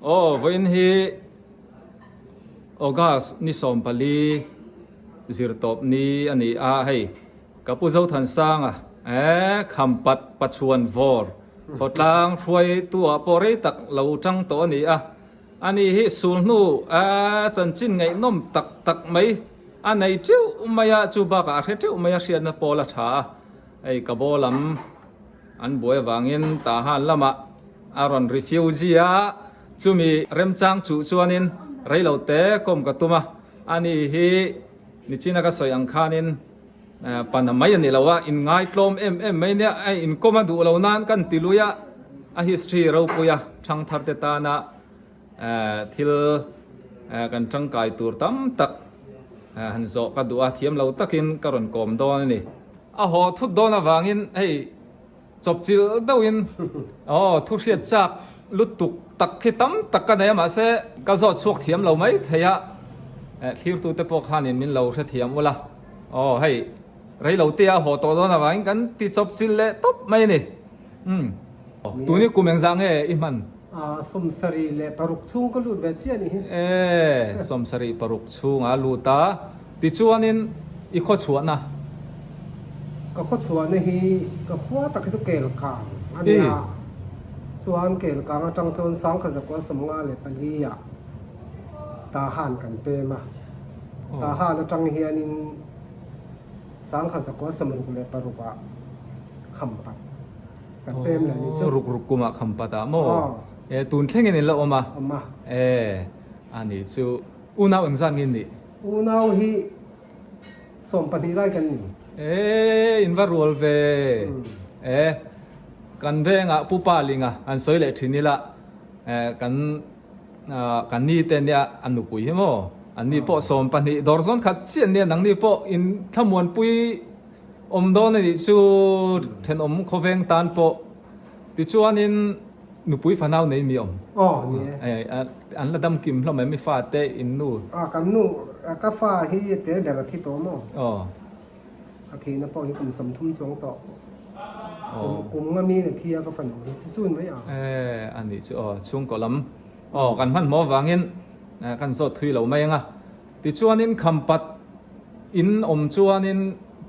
Aw vawiin hi August ni 14 zirtawp ni a ni a hei ka pu Zothansanga eh Khampat Pachuan vawr khawtlang hruaitu ah pawh rei tak lo tang tawh a ni a ani hi sulhnu eh chanchin ngaihnawm tak tak mai a nei teuh mai a chu bakah a hre teuh mai a hriatna pawl a tha a hei ka baw lam An buai avangin Tahan lamah a rawn refugee a, chumi remchang chuh chuanin reilote kawm ka tum a, ani hi nichina ka sawi ang khanin pana mai a ni lo a, inngaitlawm em em mai nia, a inkawm a duh lo nan kan ti lui a, a history ropui a, thangtharte tana thil kan tangkai tur tam tak han zawh ka duh a, thiam lo takin ka rawn kawm dawn a ni. A haw thut dawn avangin hei chawpchilh deuhin aw thu hriat chak lutuk tak khi tam tak ka nei a mahse ka zawt chhuak thiam lo mai thei a thlirtute pawh khanin min lo hrethiam ula aw hei reilote a haw tawh dawn avangin kan ti chawpchilh leh tawp mai a ni umm tuni kum engzah nge i hman? 76 chhung ka lut ve chiah a nih hi. E, 76 chhunga lut a, tichuanin i khaw chhuahna? Ka khaw chhuahna hi ka khua tak hi chu Kelkang a nia, chuan Kelkang atang chuan 1954 ah Tahan kan pem a, Tahan atang hianin 1966 ah Khampat. Kan pem leh ni chu. Ruk ruk kumah Khampat ah maw? E tun thlengin in la awm a? Awm a. E a nih chu. Unau engzat nge in nih? Unau hi 12 lai kan ni. E in va rual ve. E kan vengah Pu Pa Linga han sawi leh thin ila e kan kan ni te nia a nupui hi maw? An ni pawh 12 dawr zawn khat chiah nia nangni pawh in thlamuanpui Awm dawn a nih chu thenawm khawveng tan pawh tichuanin nupui fanau nei mi awm. Aw ni e. An la dam kim hlawm em i fa te in nu? A kan nu ka fa hi te ber a thi tawh maw? Aw. A thihna pawh hi kum 30 chuang tawh. Aw. Kum nga mi in a thi a ka fanu hi chu chun mai ang. E a nih chu aw chhungkaw lam aw kan hmanhmawh avangin kan zawt thui lo mai ang a. Tichuanin Khampat in awm chuanin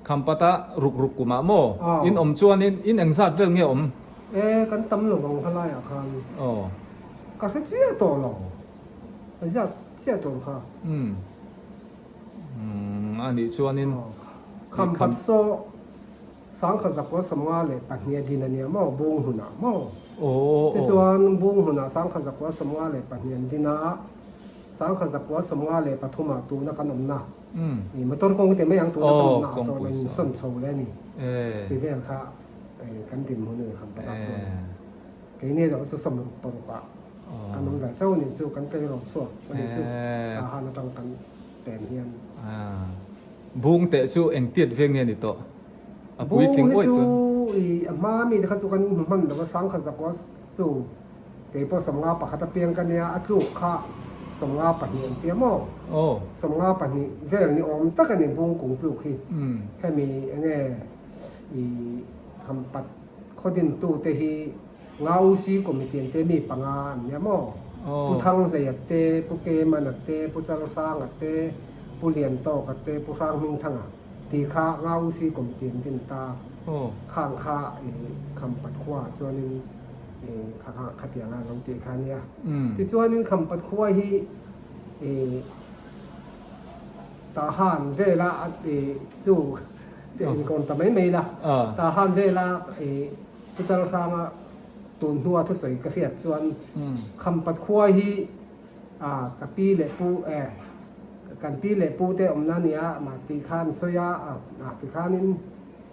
Khampata ruk ruk kumah maw in awm chuanin in engzat vel nge awm? E, kan tam lo ang khalaiah khan. Aw. Ka hre chiah tawh lo. Ka ziak chiah tawh kha. Umm. Umm, a nih chuanin. Aw. Khampat saw 1952 a din a nia maw, Bung hunah maw? Aw. Tichuan Bung hunah 1952 an din a. 1993 ah tuna kan awmna i motor kawng te mai ang tuna kan awmna ah sawn an insawn chho leh a ni ti vel kha kan dinhmun a ni khan pakhat chuan keini erawh chu 66 ah kan awm ve chauh a nih chu kan tleirawl chhuak a nih chu Tahan atang kan pen hian. Bung teh chu engtiat veng nge ni tawh? A puitling uai tun. Bung hi chu i a hma mi te kha chu kan hmu hman lo a 1900 chu. Kei pawh 51 a piang ka nia, a tluk kha 52 an tia maw? 52 vel ni awm tak a ni bung kung tluk hi. Hemi enge i Khampat khawdintu te hi Ngausi Committee an tia mi panga an nia maw? Pu Thanghleia te, Pu Kemana te, Pu Chalhranga te, Pu Liantawka te, Pu Hranghmingthanga tih kha Ngausi Committee an din ta. Khang kha i Khampat khuaah chuanin kha kha khatiang a lo tih kha a nia. Tichuanin Khampat khua hi Tahan vela chu inkawn ta mai mai la. Tahan vela Pu Chalhranga tun hnua thusawi ka hriat chuan Khampat khua hi ka pi leh pu kan pi leh pu te awmna a nia mah tih kha an sawi a tikhanin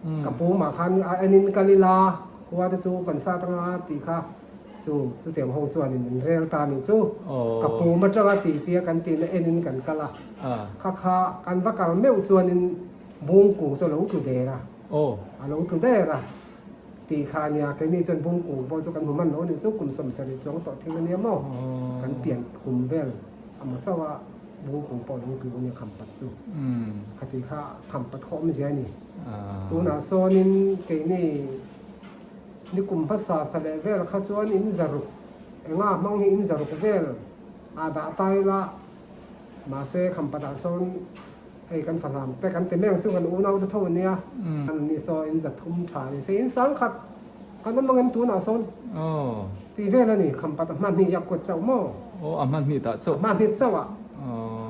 Ka pu mah khan a enin kal ila, khua te chu kan sat anga tih kha chu chutiang ho chuanin min rel ta nih chu. Ka pum atanga tih tia kan tihna enin kan kal a, kha kha kan va kal meuh chuanin bungkung chu a lo tlu der a, a lo tlu der a tih kha ania, keini chuan bungkung pawh chu kan hmu hman lo nih chu, kum 70 chuang tawh thil ania maw, kan pian kum vel amaw chauh a. Bungkung pawh lo tlu ania Khampat chu. Khati kha Khampat khaw awmzia a ni. Tunah sawnin keini ni kum hmasa sa leh vel kha chuan in zaruk. Enga hmang hi in zaruk vel ah dah ta ila, mahse khampatah sawn hei kan fahlam te kan ti mek chu kan unau te tho a nia, an ni saw in 300 tha ni se in 1000 kan awm angem tunah sawn tih vel a ni, khampat a hman hi yak kawt chauh maw? Aw a hman hnih tah chauh. A hman hnih chauh ah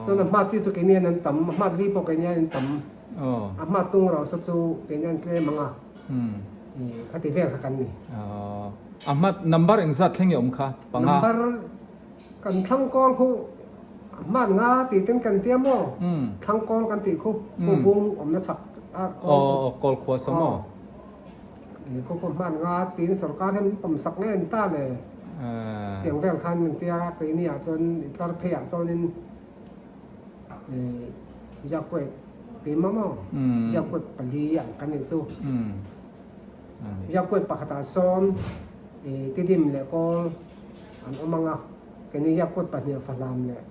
chuan a hmat hi chu keini an tam, a hmat li pawh keini an tam, a hmat tung erawh saw chu keini an tlem ang a. Khati vel kha kan ni. A hmat number engzat thleng i awm kha? Panga. Number kan thlang kawl khu a hmat nga tih ten kan tia maw? Thlang kawl kan tih khu pu bung awmna chak a kawl khu. Aw kawl khua saw maw? Khu khu hmat nga tiin sorkar hian min pawm sak nge an ta le? Tiang vel khan min tia keini ah chuan i tlar phei ah sawnin Jakuet pim a maw? Jakuet pali ang kan nih chu. Jakuet pakhatah sawn Tidim leh Kawl an awm ang a, keini Jakuet pahnih Fahlam leh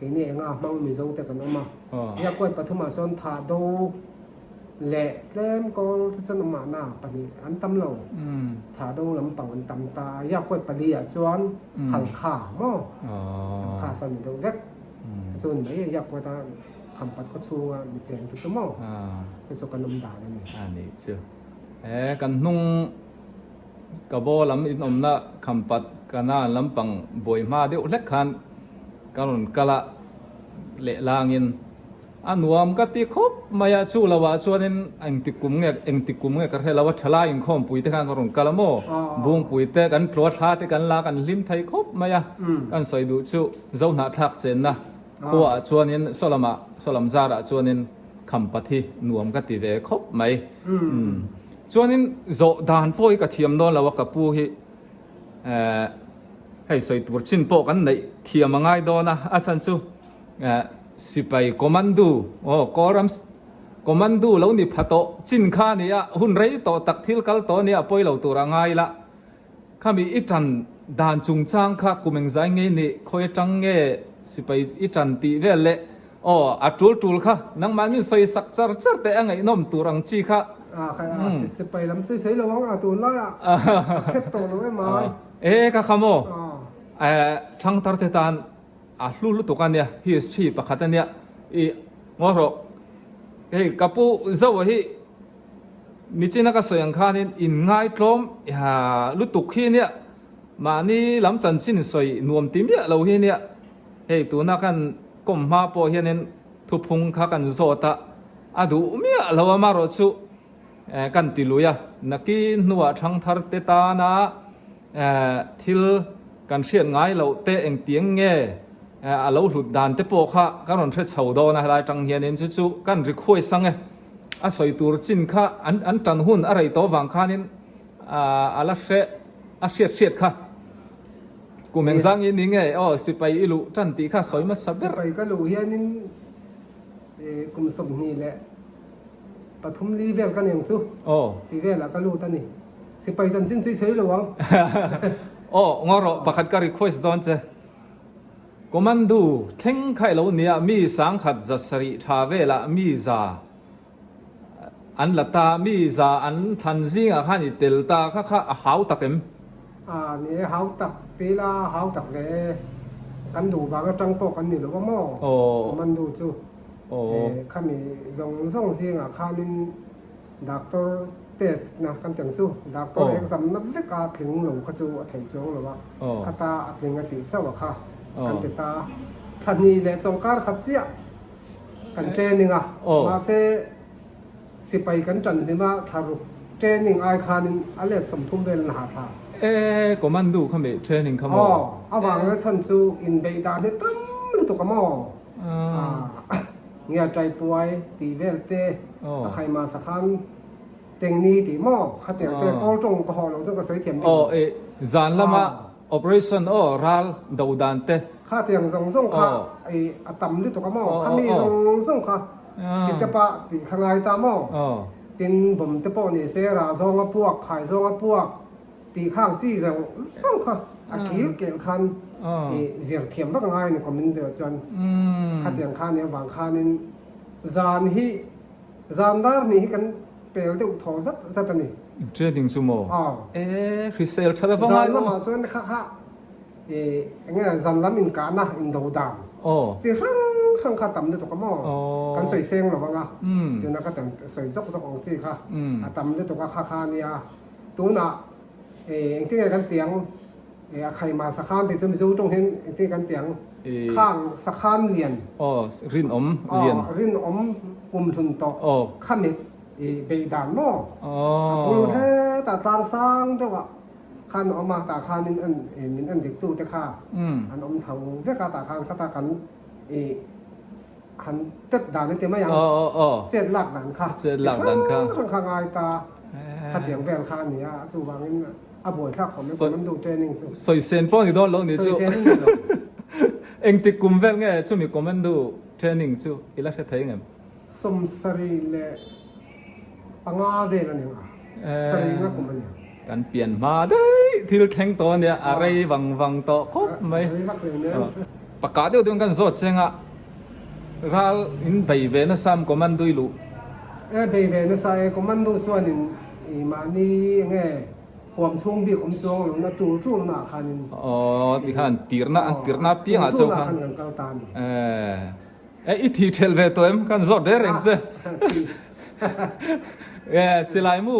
keini enga hmang Mizo te kan awm a. Jakuet pathumah sawn Thahdo leh tlem Kawl te chuan awm mahna pahnih an tam lo. Thahdo lampang an tam ta a. Jakuet pali ah chuan Halkha maw? Halkha sawn ni deuh vek. Chuan mai a yak ngawt a, Khampat khaw chhunga mi cheng te chu maw te chu kan awm dan a ni. A nih chu. He kan hnung ka baw lam in awmna Khampat Kanan lampang buai hma deuh hlek khan ka rawn kal a lehlangin a nuam ka ti khawp mai a, chu lo ah chuanin engti kum nge engti kum nge ka hre lo a, thalai inkhawmpui te khan ka rawn kal a maw, bungpui te kan tlua thla te kan la kan hlim thei khawp mai a, kan sawi duh chu Zohnahthlak chenna khua ah chuanin sawlamah sawlam zarah chuanin khampat hi nuam ka ti ve khawp mai. Chuanin zawh dan pawh hi ka thiam dawn lo a ka pu hi hei sawi tur chin pawh kan neih thiam a ngai dawn a, a chhan chu Sipai commando aw Kawlram commando lo ni pha tawh chin kha a ni a, hun rei tawh tak thil kal tawh a nia pawi lo tur a ngai la. Khami i tan dan chungchang kha kum engzai ngei nih khawi atang nge sipai i tan tih vel leh aw a tul tul kha nangmah min sawi sak char char teh a ngaihnawm tur ang chi kha. Sipai lam chu i sawi lo ang a tunlaiah a khet tawh lo em ai. E ka kha maw thangthar te tan A hlu lutuk a nia, history pakhat a nia, i ngaw rawh. Hei ka pu Zoa hi nichina ka sawi ang khanin in ngaitlawm lutuk hi nia, mahni lam chanchin sawi nuam ti miah lo hi nia. Hei tuna kan kawm hma pawh hianin thuphung kha kan zawt a, a duh miah lo a marawh chu kan ti lui a, nakin hnuah thangthar te tana Thil kan hriat ngai loh te engtiang nge a lo hlut dan te pawh kha kan rawn hre chho dawn a, helai atang hianin chu chu kan ri khuai sang e. A sawi tur chin kha an an tan hun a rei tawh vang khanin a la hre a hriat hriat kha. Kum engzang i ni nge aw sipai i luh tan tih kha sawi hmasa ber. Sipai ka luh hianin kum 23 li vel ka neng chu tih velah ka lut a ni. Sipai chanchin chu i sawi lo ang. Aw, ngaw rawh, pakhat ka request dawn che. Commando thleng kha i lo nia, mi 1700 tha velah mi za an la ta, mi za an thlan zingah khan i tel ta kha kha a hau tak em? A ni e, hau tak ti ila hau tak ve e. Kan duh vang atang pawh kan ni lo a maw? Commando chu khami zawng zawng zingah khanin Doctor test na kan teng chu doctor exam na vek a tling lo kha chu a thei chuang lo a, khata a tling a tih chauh a kha kan ti ta. Thla hnih leh chawlhkar khat chiah kan training a, mahse sipai kan tan hlim a thla ruk training ai khanin a let 30 vel na hah thla. E commando kha mi training kha maw? Aw, a vang na chhan chu inbeih dan hi tam lutuk a maw? Ngia tai puai tih vel te a khai ma sakhan teng ni tih maw kha tel te kawl tawng ka haw lo chu ka sawi thiam bik lo. Aw e zan lama operation aw ral do dan te. Kha tiang zawng zawng kha i a tam lutuk a maw kha mi zawng zawng kha sitepa tih kha ngai ta maw tin bawm te pawh ni se rah zawnga puak khai zawnga puak Tih khang chi zawng zawng kha a kil kel khan i zir thiam vak angai a ni comment deuh chuan khatiang kha nia vang khanin zan hi zan dar hnih hi kan pel deuh thaw zat zat a ni. Training chu maw? E hrisel tha lova ngai maw? Zan lamah chuan kha kha. Eng nge zan lam inkahna indo dan chi hrang hrang kha tam lutuk a maw? Kan sawi seng lo ang a, tuna ka tan sawi zawk zawk ang chi kha a tam lutuk a kha kha a nia. Tunah engtin nge kan ti ang a khaima sakhan tih chu Mizo tawng hian engtin nge kan ti ang? Khang sakhan lian. Aw rinawm lian. Aw rinawm kumhlun tawh khamit beih dan maw? A bul hetah tlang sang deuh ah. Khan awm a, tah khan in en min en dik tu te kha an awm tho vek a, tah khan khata kan i han tet dan an ti mai ang, chet lak dan kha chi hrang hrang kha ngai ta, khatiang vel kha a ni a, chuvangin a buaithlak khawp mai commando training chu. Sawisên pawh ni dawn lo ni chu. Sawisên ni lo. Engtik kum vel nge chumi commando training chu i la hre thei ngem? 75 vel a ni ang a, sarih nga kum a ni ang. Kan pian hma daih thil thleng tawh a nia, a rei vang vang tawh khawp mai. A rei vak reng nen. Pakah deuh deuhin kan zawt cheng a, ral in bei ve nasa am commando i luh. E bei ve nasa e, commando chuanin i mahni enge huam chhung bik awm chuang lo na tul tul naah khanin. Aw tikhan tirna an tirna apiangah chauh khan. Tul tul ah khan kan kal ta a ni. E. E i thi thelh ve tawh em? Kan zawt reng reng che. E silai mu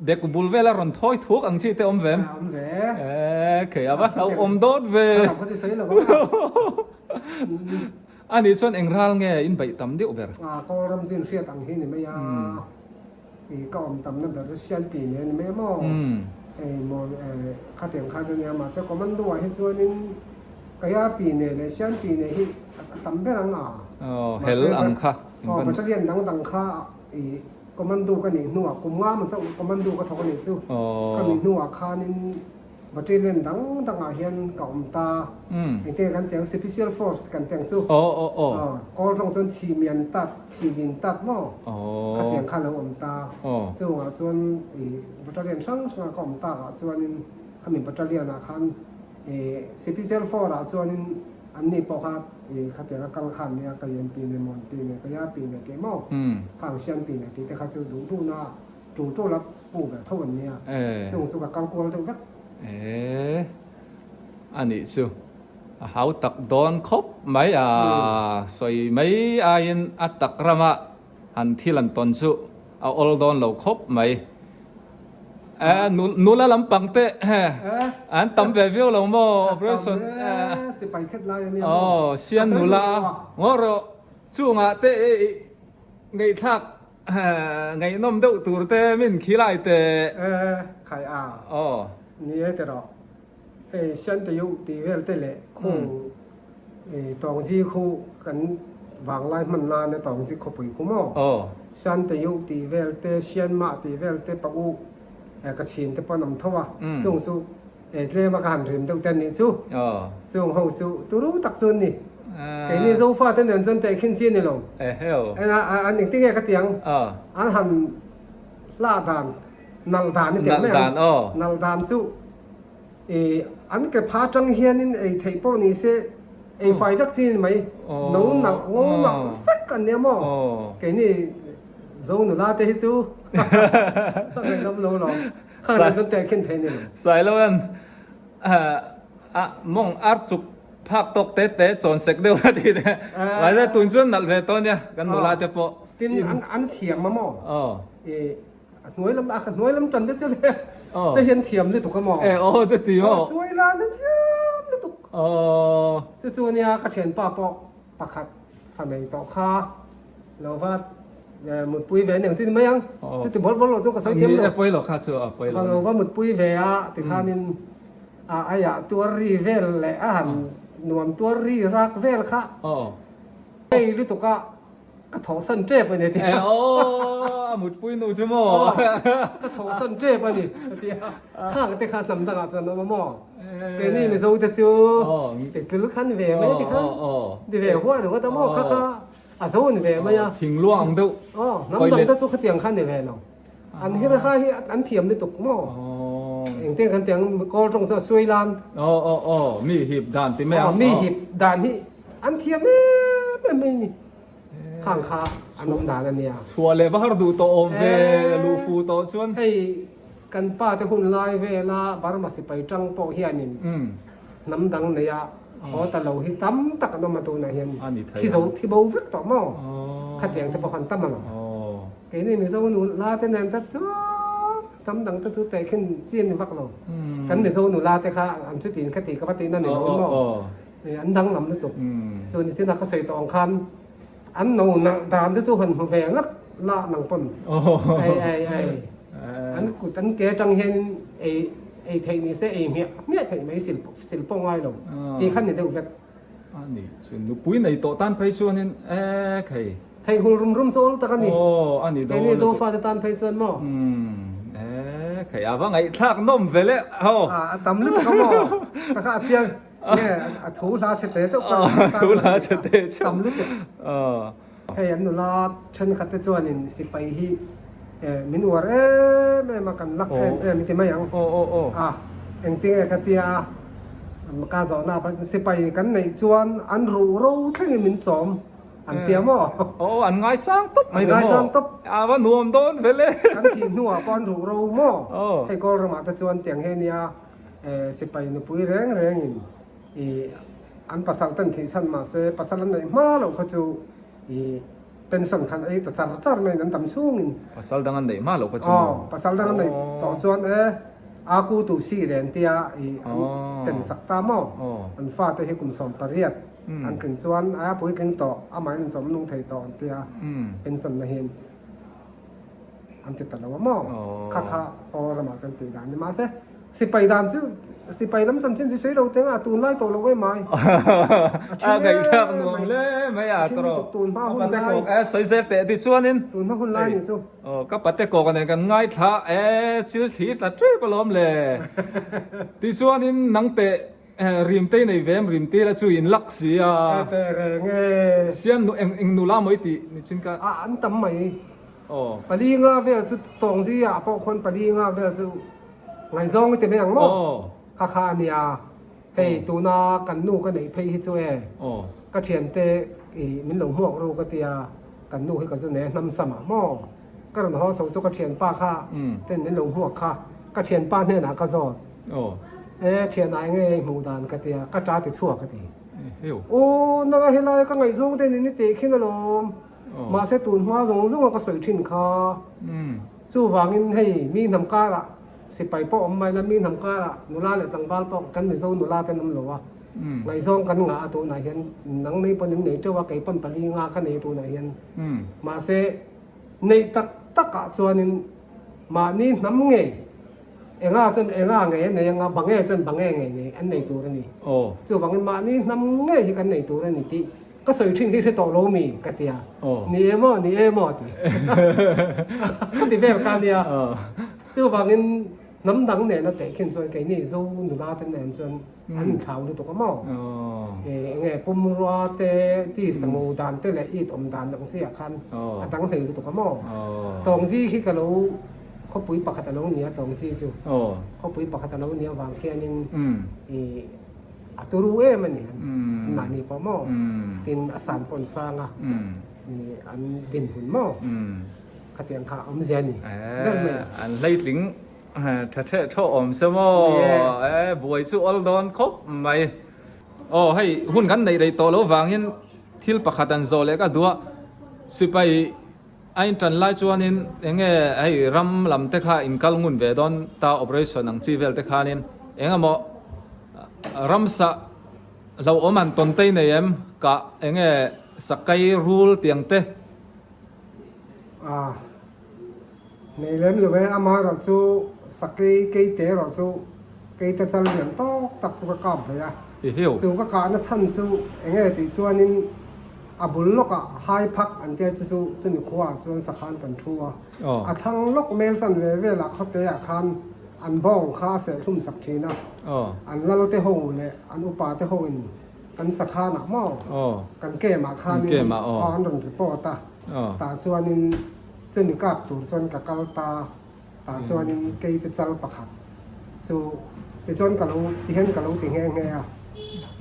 bek bul vel a rawn thawi thuak ang chi te awm ve em? Awm ve. E khei a va hlauh awm dawt ve. A nih chuan eng ral nge in baih tam deuh ber? A Kawlram chin hriat ang hi ni mai a. I ka awm tamna ber chu Sianpi nen a ni mai a maw? Hei maw khatiang khan a nia mahse commando ah hi chuanin Kayapi nen leh Sianpi nen hi a tam ber ang a. Aw hel ang kha. Aw battalion dang dang kha i commando ka nih hnuah kum nga maw chauh commando ka thawk a nih chu. Ka nih hnuah khanin Battalion dang dangah hian ka awm ta. Engtin kan ti ang Special Force kan ti ang chu. Kawl rawng chuan chhi mian tat, chhi lin tat maw? Khatiang kha lo awm ta. Chungah chuan i battalion hrang hranga ka awm takah chuanin khami battalion ah khan i Special Force ah chuanin anni pawh kha i khatianga kal khan nia ka yen pi ne mawn pi ne ka ya pi ne tih maw? Khang sian pi ne tih te kha chu duh duhna Ṭul ṭul a pu ber tho an nia, chung chu ka kal kual deuh vek. E, a nih chu a hau tak dawn khawp mai a, sawi mai aiin a tak rama han thil an tawn chu a awl dawn lo khawp mai. E, nula lampang te an tam ve viau lo maw operation? Sipai khet lai a nia maw? Aw, sian nula ngaw rawh chungah te ngaihthlak Ngaihnawm deuh tur te min khilai teh. E khai a. Aw. Ni e tiraw. Hei Siante Yu tih vel te leh khung Tawngzi khu kan vanglai hman nan e Tawngzi khawpui khu maw. Aw. Siante Yu tih vel te Sianmah tih vel te pa u ka chhin te pawh an awm tho a. Chung chu E tlem a ka han rim deuh te anih chu. Aw. Chung ho chu turu tak chu an ni. Keini Zofa te nen chuan tehkhin chi a ni lo. Eheu. En a an engti nge ka ti ang? Aw. An han hlah dan, nalh dan i ti ang mai ang. Nalh dan aw. Nalh dan chu i an ke pha atang hianin ei theih pawh ni se ei fai vek chi a ni mai. Aw. No nalh, ngo nalh vek an nia maw? Aw. Keini Zo nula te hi chu ka ngaihlam lo lawm. Sailoan a mawng ar chuk phak tawk te te chawn sek deuh a ti te. Mahse tun chuan nalh ve tawh nia kan nula te pawh. Tin an thiam a maw? I a hnuai lam a hnuai lam tan te chu le te hian thiam lutuk a maw? E aw chuti maw? Suai lan a thiam lutuk. Aw. Chu chu ania ka thianpa pawh pakhat fa nei tawh kha lo va mutpui ve aniang tin mai ang chuti bawlh bawlh lo chu ka sawi thiam lo ni e pawi lo kha chu a pawi lo lo va mutpui ve a tikhanin a aiah tuar ri vel leh a han nuam tuar ri rak vel kha hei lutuk a ka thawhsan tep a ni a ti a aw a mutpui nu chu maw ka thawhsan tep a ni a ti a khang te kha hnam dangah chuan a awm a maw Keini Mizo te chu titlul khan ve mai a ti khan ti ve huai ringawt a maw kha kha a zo ni ve mai a. Thingluang ang deuh. Aw hnam dang te chu khatiang khan ni ve lo. An hir kha hi an thiam lutuk maw. Engtin kan tiang kawl tawng chu a suai lan. Aw aw aw mi hip dan ti mai ang. Mi hip dan hi an thiam em em mai ni. Khang kha an awm dan a nia. Chhuah leh va har duh tawh awm ve luh fu tawh chuan. Hei kan pa te hun lai vela Burma sipai tang pawh hianin. Hnam dang neia haw ta lo hi tam tak an awm a tunah hian thi zo thi bo vek tawh maw? Khatiang te pawh khan tam ang. Keini Mizo nula te nen te chuan hnam dang te chu tehkhin chi a ni vak lo. Kan Mizo nula te kha an chuti in khati ka va tihna ni lo in maw? An danglam lutuk. Chu ni chinah ka sawi tawh ang khan an no nalh dan te chu han hmu ve ngat la nang pawn. Ei ei ei. An kut an ke atang hian ei ei theih ni se ei hmiah hmiah theih mai sil sil pawh ngai lo tih khan ni deuh vek. A ni chu nupui nei tawh tan phei chuanin ek hei. Theih hul rum rum chu awl tak a ni. Aw a ni dawn. Keini Zofa te tan phei chuan maw? Umm ek hei a va ngaihthlak nawm ve le ho. A a tam lutuk a maw? Ka kha a chiang nge a thu hla chhe te chauh ka thu hla chhe te chauh. Tam lutuk. Aw. Hei an nula thenkhat te chuanin sipai hi min uar em em a, kan lak em em i ti mai ang. A engtinge ka tia ka zawhna ah sipai kan neih chuan an ruh ro thlengin min chawm an tia maw? Aw an ngaisang tawp mai lo maw? An ngaisang tawp. A va nuam dawn vel e. Kan thih hnuah pawh an ruh ro maw? Hei kawl ramah te chuan tiang he nia sipai nupui reng rengin I an pasal ten thih chhan mah se pasal an neih hma loh kha chu i pension khan ei ta char char mai in an tam chhungin. Pasal dang an neih hma loh kha chu maw? Aw, pasal dang an neih tawh chuan e a ku tu si ren tia i an pen sak ta maw? An fate hi kum 18 an tling chuan a puitling tawh amahin an chawm nung thei tawh an tia pension na hian an ti ta lo a maw? Kha kha aw ramah chuan tih dan ni mahse sipai dan chu sipai lam chanchin chu sawi lo teng a tunlai tawh lo em ai. A ngaihthlak nuam hle mai a tawrh tun hma hun lai kawk e sawi zel teh ti chuanin tun hma hun lai ni chu aw ka pate kawk nen kan ngaithla e chil thli tla tep alawm le ti chuanin nang teh Rimtei nei ve em rimte la chu in lak si a. E teh reng e. Sian nu eng eng nula maw i tih ni chin ka. A an tam mai. Aw. Pali nga vel chu tawng zi ah pawh khawn pali nga vel chu ngaihzawng i ti mai ang maw? Aw. Kha kha a nia. Hei tuna kan nu ka neih phei hi chu e. Aw. Ka thiante i min lo hmuak ru ka tia kan nu hi ka zu nei a hnam sam ah maw? Ka rawn haw chho chu ka thianpa kha ten min lo hmuak kha ka thianpa hnenah ka zawt. Aw. E thian ai nge i hmuh dan ka tia ka ta ti chhuak a ti. Aw nanga helai ka ngaihzawng te nen i teh khin alawm. Mahse tun hma zawng zawng a ka sawi thin kha. Chuvangin hei mi hnam karah sipai pawh awm mai la mi hnam karah nula leh tlangval pawh kan Mizo nula ten awm lo a. Ngaihzawng kan ngah a tunah hian nang nei pawn in nei teuh a kei pawn pali nga ka nei tunah hian. Mahse neih tak takah chuanin mahni hnam ngei Enga chuan enga ngei a nei anga, bange chuan bange ngei nei an nei tur a ni. Chuvangin mahni hnam ngei hi kan nei tur a ni tih ka sawi thin hi hre tawh lo mi ka ti a. Ni e maw, ni e maw ti. Ka ti vel kha a nia. Chuvangin hnam dang nena tehkhin chuan keini Zo nula te nen chuan an inthlau lutuk a maw? Enge pumrua te, tisa ngo dan te leh it awm dan ang chiah khan a dang hlei lutuk a maw? Tawngzi khi ka lo khawpui pakhat a lo nia Tawngzi chu. Khawpui pakhat a lo nia vang khianin i a turu em a ni an mahni pawh maw? Tin a san pawn sang a an dinhmun maw? Khatiang kha awmzia a ni ber mai a. An hleitling Tha theh thaw awm se maw e buai chu awl dawn khawp mai. Aw hei hun kan neih rei tawh lo vangin thil pakhat an zawh leh ka duh a, sipai a intan lai chuanin eng nge hei ram lam te kha inkal ngun ve dawn ta operation ang chi vel te khanin eng emaw ramsa hlauhawm han tawn tei nei em kah eng nge sakai rul tiang te. A. Nei lem lo e, amaherawh chu sakei keite erawh chu keite chal lian tawk tak chu ka kap ve a. Chu ka kahna chhan chu eng nge tih chuanin a bul lawkah hai phak an tia chu chu chumi khuaah chuan sakhan kan thu a. A thlang lawk mel chan ve velah khawte ah khan an bawng kha a sehlum sak thin a. An lal te ho leh an upa te ho in kan sakhan ah maw kan kem ah khanin an rawn report a. Tah chuanin Chumi kap tur chuan ka kal ta, tah chuanin keite chal pakhat chu tichuan ka lo tihian ka lo ti nghe nghe a,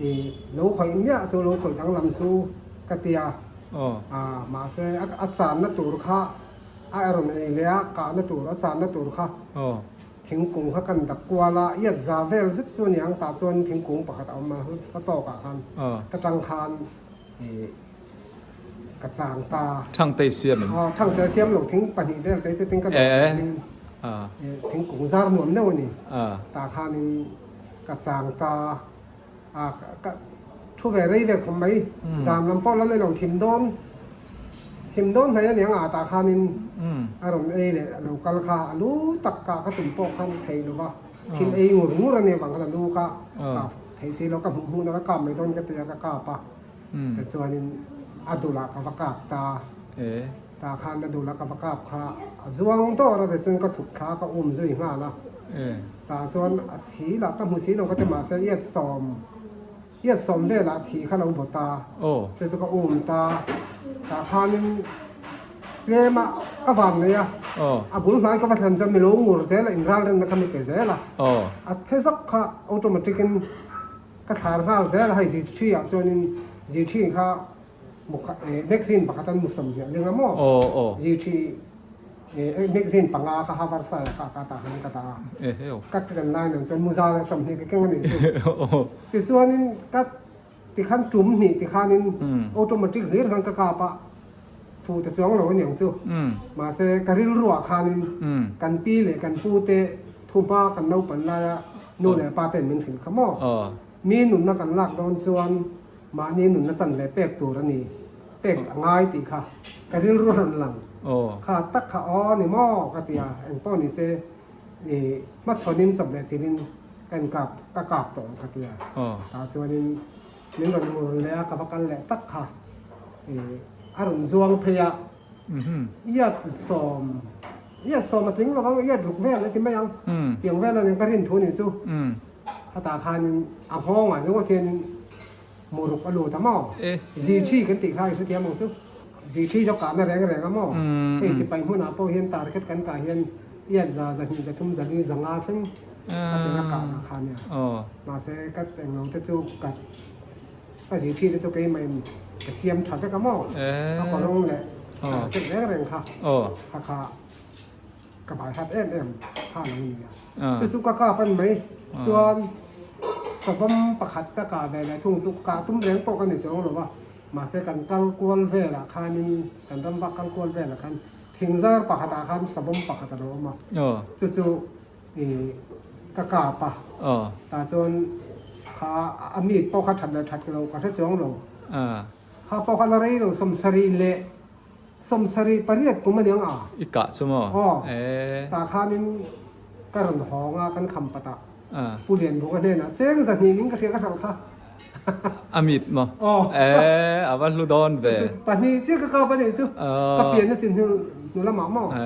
i lo khawih miah chu lo khawih danglam chu ka ti a, mahse a channa tur kha a rawn ei leh a, kahna tur a channa tur kha. Thingkung kha kan dak kual a, iat za vel zet chu a ni ang tah chuan thingkung pakhat a awm a, hla tawkah khan ka tang khan ih ka chang ta. Thangte i siam em? Aw, thangte a siam lo, thing pahnih vel te chu tin ka dawh tawhin thingkung zar nuam deuh a ni. Tah khanin ka chang ta a, ka thu ve rei ve khawp mai. Zan lam pawh la nei lo thim dawn, thim dawn hnai a ni ang a, tah khanin a rawn ei leh a lo kal kha a lu tak kah ka tum pawh khan thei lo va, thil ei ngur ngur a nih avang khan a lu kha kah theih si lo, ka hmuh hmuhna ka kap mai dawn ka ti a, ka kap a. Tichuanin a dulah ka va kap ta, tah khan a dulah ka va kap kha a zuang dawr a, tichuan ka chhuk thla ka um zui nghal a, tah chuan a thi lah ka hmu si lo ka ti mahse iat sawm, iat sawm velah thi kha lo bawt a, chu chu ka um ta, tah khanin tlem a ka van nei a, a bul hnai ka va thlen chuan milo ngur zel a inral renna kha mi pe zel a, a phe zawk kha automatic in. Ka thlar nghal zel a, hei Zitri ah chuanin Zitri kha magazine pakhat an musam hmiah ling a maw? Zitri magazine panga kha Havarsa ah ka ka tah khan ka dah a, ka ken lai nen chuan muza leh 20 ka keng a nih chu. Tichuanin ka tikhan tum hnih tikhanin automatic hlir khan ka kap a, fuh ta chuang lo aniang chu. Mahse ka rilru ah khanin kan pi leh kan pu te thuhma kan naupan laia Nu leh pa ten min hrilh kha maw? Mi nunna kan lak dawn chuan mahni nunna chan ve pek tur a ni, pek a ngai tih kha ka rilru rawn lang. Kha tak kha aw ni maw ka ti a, eng pawh ni se i hmachhawnin chawp leh chilhin ka inkap ka kap tawh ang ka ti a. Tah chuanin min rawn ngur leh a, ka va kal leh tak kha i a rawn zuang phei a. Iat sawm, iat sawm a tling lo ang, iat ruk vel a ti mai ang. Tiang vel a nen ka rin thu nih chu. Khatah khanin a nghawngah ringawt hianin muruk a lut a maw? Zithi kan tih kha i hrethiam ang chu. Zithi chu kahna reng reng a maw? Hei sipai hmunah pawh hian target kan kah hian iat za, zahnih, zathum, zali, zanga thleng a tena kahna kha nia. Mahse ka englo te chu ka Ka zirtir te chu keimah in ka siam tha vek a maw? A kawrawng leh ka tek reng reng kha kha kha ka bai hat em em kha lo ni a. Chu chu ka kap an mai chuan savawm pakhat ka kah ve leh thung chu kah tum reng pawh ka ni chuang lo va, mahse kan kal kual velah khanin kan ram vak kal kual velah khan thingzar pakhatah khan savawm pakhat a lo awm a, chu chu I ka kap a, tah chuan kha a meat pawh kha that leh that lo ka hre chuang lo. Kha pawh kha la rei lo 70 leh 78 kum a niang a. I kah chu maw? Aw, tah khanin ka rawn hawng a kan kham pat ah Pu Lianvunga hnenah cheng 200 ning ka hria ka hralh kha. A meat maw? Aw. E, a va hlu dawn ve. Chu pahnih chiah ka kap a nih chu. Ka pian a chin hnu hnu lamah maw? E,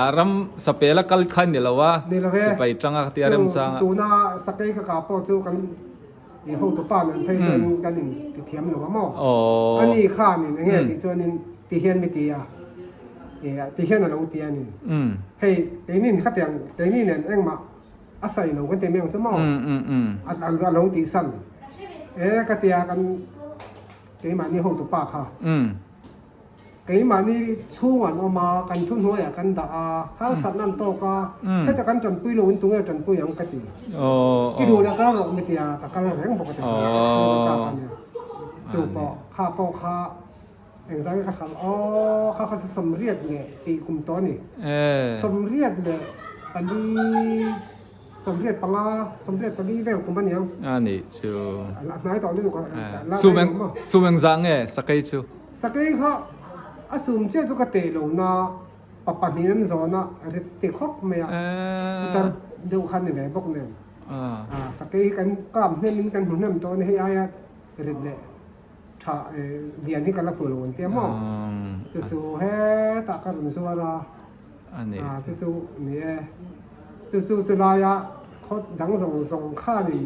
a ram sapel a kal kha ni lo a. Ni lo e. Sipai tanga tia remchang a. Chu tuna sakei ka kap pawh chu kan i hotu pa nen phei chuan kan in ti thiam lo a maw? Aw. Ani khanin enge tih chuanin ti hian mi ti a. E, ti hian a lo ti a ni. Hei, keinin khatiang keini nen engmah A sawi lo kan ti mai ang chu maw? A lo tih san. E ka tia kan keimahni hotu pa kha. Keimahni chhung an awm a, kan thuhnuaiah kan dah a, harsatna an tawk a, heta kan tanpui lo in tunge tanpui ang ka ti. I duh leh kal rawh mi tia ka kal reng bawk a ti kha. Chu ka kap a nia. Chu pawh kha pawh kha Engzah nge ka hral aw kha kha chu 80 leh tih kum tawh a ni. 84, 85, 84 vel kum a ni ang. A nih chu. A hnai tawh lutuk a. Sum eng sum engzah nge sakei chu? Sakei kha a sum chiah chu ka teh lo na pa pahnih an zawn a rit ti khawp mai a. Putar deuh kha ni ve bawk nen. Sakei hi kan kap hnem in kan hmu hnem tawh a ni hei aia rit leh. Tha lian hi ka la hmu lo an tia maw? Chu chu hetah ka rawn zuar a, chu chu ni e. Chu chu chu laia khaw dang zawng zawng khanin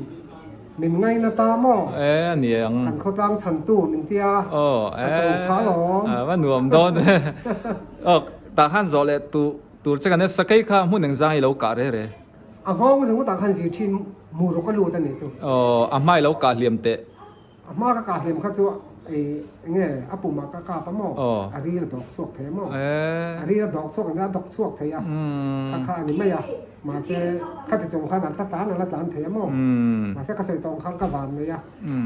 min ngaina ta maw? E a ni ang. Kan khawtlang chhantu min tia ka to kha alawm. A va nuam dawn e. Aw tah khan zawh leh tur che kan e sakei kha hmun engzang i lo kah re re? A nghawng ringawtah khan zir thin muruk a lut a nih chu. Aw a hma i lo kah hliam teh. A hma ka kah hliam kha chu Enge a pumah ka kap a maw? A ril a dawk chhuak thei a maw? A ril a dawk chhuak a dawk chhuak thei a, kha kha a ni mai a. Mahse khati chung khan a la tlan a la tlan thei a maw? Mahse ka sawi tawng khan ka van nei a,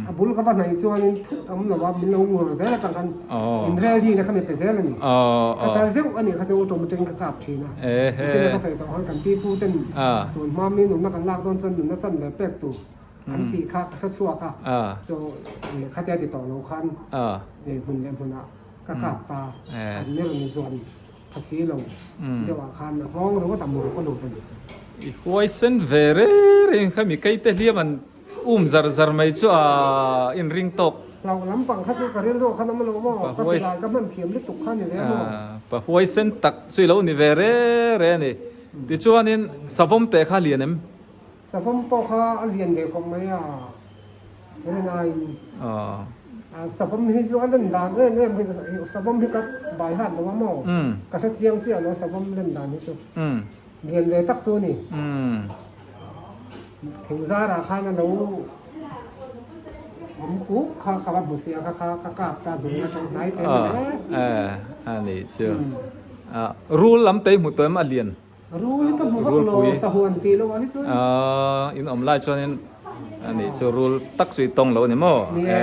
a bul ka va hnaih chuanin thut awm lo a, min lo ngur zel atang khan in ready na kha mi pe zel a ni. Ka tal zeuh a nih kha chu automatic in ka kap thin a. Nichin a ka sawi tawng khan kan pipu ten tun hma mi nunna kan lak dawn chuan nunna chan ve pek tur. An tih kha ka hre chhuak a, chu khatia ti tawh lo khan hmun leh hmunah ka kap ta, an ni rawn zuan tha si lo deuh ah khan a nghawng ringawt a mur ka lut a nih chu. I huaisen ve reng reng kha mi keite hliam an um zar zar mai chu a inring tawk. Hlauh lampang kha chu ka rilru khan awm lo maw, ka silai ka hman thiam lutuk kha ni ve maw. Pa huaisen tak chu i lo ni ve reng reng a ni. Tichuanin savawm teh kha lian em? Savawm pawh kha a lian ve khawp mai a, rinaiin savawm hi chu a len dan em em hi savawm hi ka bai hat lo a maw, ka hre chiang chiah lo savawm len dan hi chu lian ve tak chu a ni. Thingzarah khan a lo awm kuk kha ka va hmu sia kha kha ka kap ta hnuai atang hnai te ni e. A ni chu rul lam te hi hmu tawh em a lian. Rul hi ka hmu vak lo, sahuan tih loh ah hi chuan. In awm lai chuanin a nih chu rul tak chu i tawng lo a ni maw? Ni e.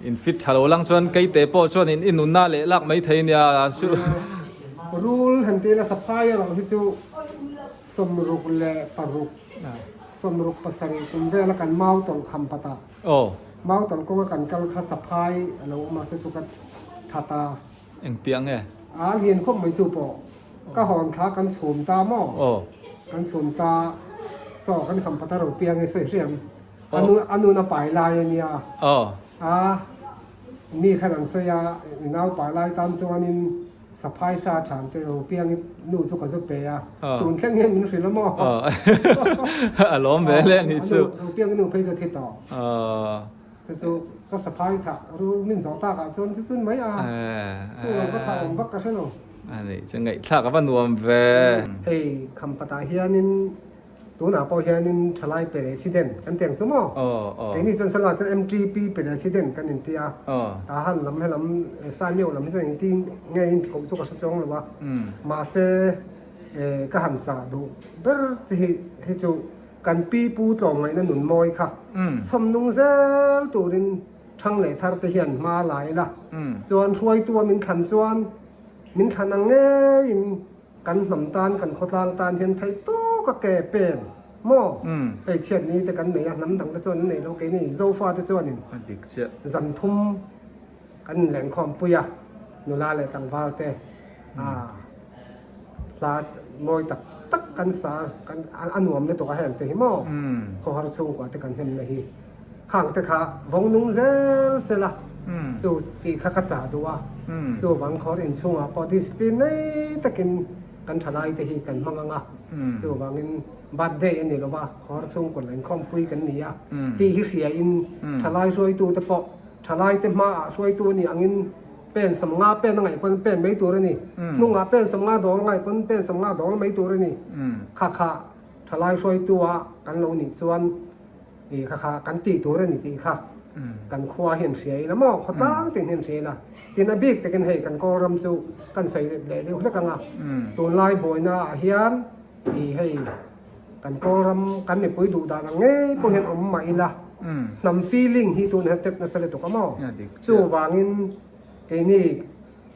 In fit tha lo lang chuan keite pawh chuan in i nunna leh lak mai thei nia chu. Rul han tih la saphai erawh hi chu 66, 67 kum vela kan mau tawlh kham pat a. Mau tawlh kawnga kan kal kha saphai a lo awm a, chu chu ka that a. Engtiang nge? A lian khawp mai chu pawh ka hawn thla kan chhum ta maw? Aw. Kan chhum ta saw kan kham pata ro piang e sawi hriam. A nu a nun a pai lai a nia. Aw. A mi khan an sawi a i nau pai lai tan chuanin saphai sa than te ro piang i nu chu ka zu pe a. Aw. Tun thleng hian min hrilh a maw? Aw. A lawm ve hle a ni chu. A nu ro piang i nu phei chu a thi tawh. Aw. Chu chu ka saphai thah ru min zawh tak ah chuan chu chun mai a, chu lo ka thah awm vak ka hre lo. A nih chu ngaihthlak a va nuam ve. Hei Khampatah hianin tunah pawh hianin thalai president kan teng chu maw? Keini chuan saw chuan MTP president kan inti a, tahan lam helam Saimeu lam hi chuan inti nge in koh chu ka hre chuang lo a, mahse ka han chah duh ber chi hi chu Kan pi pu tlawmngaihna nun mawi kha chhawm nung zel turin thang leh thar te hian hma la ila chuan hruaitua min thlan chuan min thlan ang ngeiin kan hnam tan kan khawtlang tan hian theih tawk a ke pen maw hei chhiat ni te kan nei a hnam dang te chuan an nei lo keini Zofa te chuanin zan thum kan inlenkhawm pui a nula leh tlangval te a Hla mawi tak tak kan sa kan a nuam lutuk a heng te hi maw khawhar chhungkua te kan hnemna hi khang te kha vawng nung zel sela chu tih kha ka chah duh a chuvang khawr inchhungah pawh discipline nei takin kan thalai te hi kan hmang ang a chuvangin birthday a ni lova khawhar chhungkua la inkhawmpui kan ni a tih hi hriain thalai hruaitu te pawh thalai te hmaah hruaitu a nih angin Pen 50 pen a ngaih pawn pen mai tur a ni. Hnungah pen 50 dawl a ngaih pawn pen 50 dawl mai tur a ni. Kha kha thalai hruaitu a kan lo nih chuan i kha kha kan tih tur a ni tih kha kan khua hian hria ila maw khawtlang tin hian hria ila. Tin a bik takin hei kan Kawlram chu kan sawi leh deuh hlek ang a. Tunlai buaina ah hian i hei kan Kawlram kan mipui duh dan ang ngei pawh hian awm mah ila hnam feeling hi tun hian tep nasa lutuk a maw. Chuvangin keini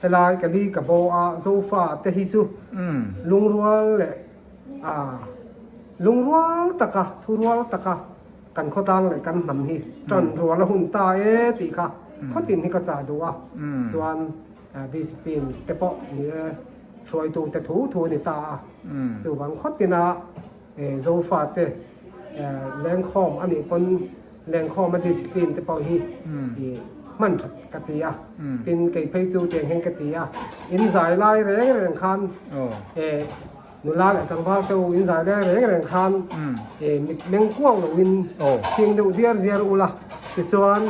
helai ka li ka bo a Zofa te hi chu lungrual leh lungrual taka thurual taka kan khawtlang leh kan hnam hi tan rual a hun ta e tih kha khawtin hi ka chah duh a chuan discipline te pawh ni e hruaitu te thu thu a ni ta a chuvang khawtina Zofa te lengkhawm a nih pawn lengkhawm a discipline te pawh hi hman that ka ti a tin kei phei chu tiang hian ka ti a in zai lai reng reng khan nula leh tlangval te u in zai lai reng reng khan mit meng kuang lo in chhing deuh diar diar ula tichuan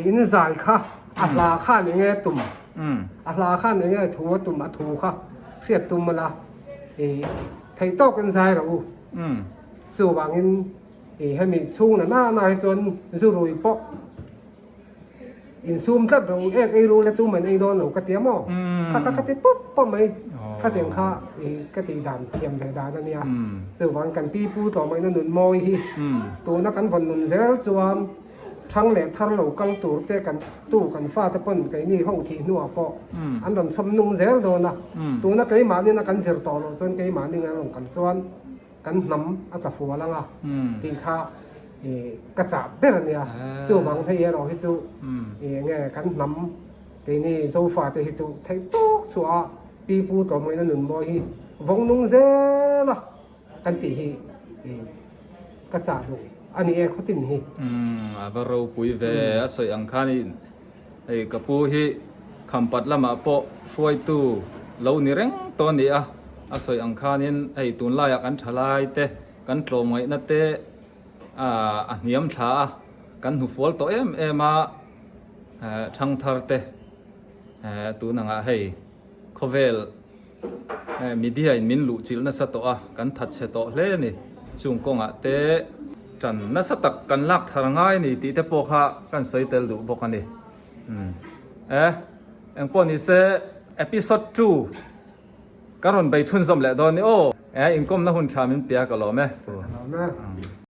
in zai kha a hla khan enge tum a hla khan enge thu a tum a thu kha hriat tum ala Theih tawk in zai rawh u. Chuvangin i hemi chhung na na na hi chuan zu rui pawh Insum tlat ro ek ei ru le tu man ei dawn lo ka tia maw? Kha kha ka ti pawp pawp mai. Khatiang kha i ka tih dan thiam ve dan a nia. Chuvang kan pi pu tlawmawina nun mawi hi tuna kan vawn nun zel chuan thang leh thar lo kal tur te kan tu kan fate pawn keini ho thih hnuah pawh an rawn chhawm nung zel dawn a. Tuna keimahnin a kan zir tawh loh chuan keimahnin an rawn kal chuan kan hnam a tla fual ang a tih kha ka chah ber a nia. Chuvang hei erawh hi chu enge kan hnam keini Zofa te hi chu theih tawk chhuah a pi pu tlawmngawina nun mawi hi vawng nung zel a kan tih hi ka chah duh a ni e khawtin hi. A va ropui ve a sawi ang khanin hei ka pu hi Khampat lamah pawh hruaitu lo ni reng tawh a ni a, a sawi ang khanin hei tunlaiah kan thalai te, kan tlawmngaihna te a hniam thla a, kan hnufual tawh em em a, thangthar te tun angah hei khawvel media in min luh chilh nasa tawh a, kan thatchhe tawh hle a ni. Chung kawngah te tan nasa tak kan lak thar ngai a ni tih te pawh kha kan sawi tel duh bawk a ni. Umm e engpawh ni se episode 2 ka rawn bei chhunzawm leh dawn ni aw e inkawmna hun tha min pia ka lawm e. Ka lawm e.